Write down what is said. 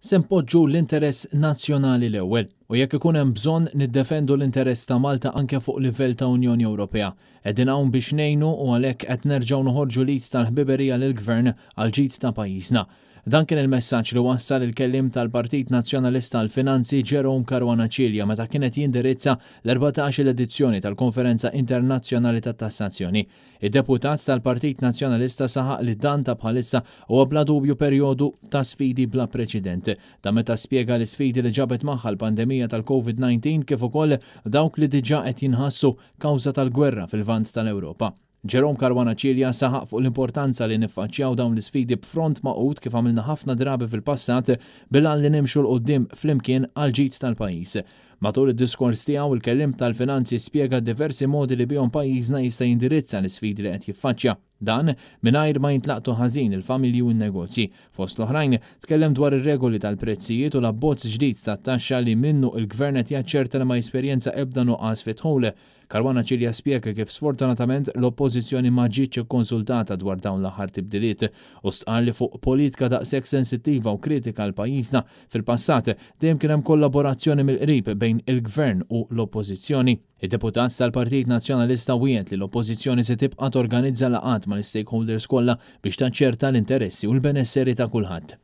Se npoġġu l-interess nazzjonali l-ewwel u jekk ikun hemm bżonn niddefendu l-interess ta' Malta anke fuq livell ta' Unjoni Ewropea. Qegħdin hawn biex ngħinu u għalhekk qed nerġgħu noħorġu l-id tal-ħbiberija lill-Gvern għall-ġid ta' pajjiżna. Dan kien il-messaġġ li wassal il-kelliem tal-Partit Nazzjonalista għall-Finanzi Jerome Caruana Cilia meta kien qed jindirizza l-erbatax-il edizzjoni tal-Konferenza Internazzjonali tat-Tassazzjoni. Id-deputat tal-Partit Nazzjonalista saħaq li dan ta' bħalissa huwa bla dubju perjodu ta' sfidi bla preċedent. Dan meta spjega l-isfidi li ġabet magħha l-pandemija tal-Covid 19 kif ukoll dawk li diġà qed jinħassu kawża tal-gwerra fil-Lvant tal-Ewropa. Jerome Caruana Cilia saħaq fuq l-importanza li niffaċċjaw dawn l-isfidi b'front magħqud kif għamilna ħafna drabi fil-passat bil-għan li nimxu 'l quddiem flimkien għall-ġid tal-pajjiż. Matul id-diskors tiegħu, il-kelliem tal-Finanzi spjega diversi modi li bihom pajjiżna jista' jindirizza l-isfidi li qed jiffaċċja. Dan mingħajr ma jintlaqtu ħażin il-familji u n-negozji. Fost l-oħrajn, tkellem dwar ir-regoli tal-prezzijiet u l-abbozz ġdid tat-taxxa li minnu il-Gvern qed jaċċerta li ma jesperjenza ebda nuqqas fid-dħul. Caruana Cilia spjega kif sfortunatament l-Oppożizzjoni ma ġietx ikkonsultata dwar dawn l-aħħar tibdiliet u stqarr li fuq politika daqshekk sensittiva u kritika għal pajjiżna, fil-passat dejjem kien hemm kollaborazzjoni mill-qrib bejn il-Gvern u l-Oppożizzjoni. Id-deputat tal-Partit Nazzjonalista wiegħed li l-Oppożizzjoni se tibqa' torganizza laqgħat mal-istakeholders kollha biex taċċerta l-interessi u l-benesseri ta' kulħadd.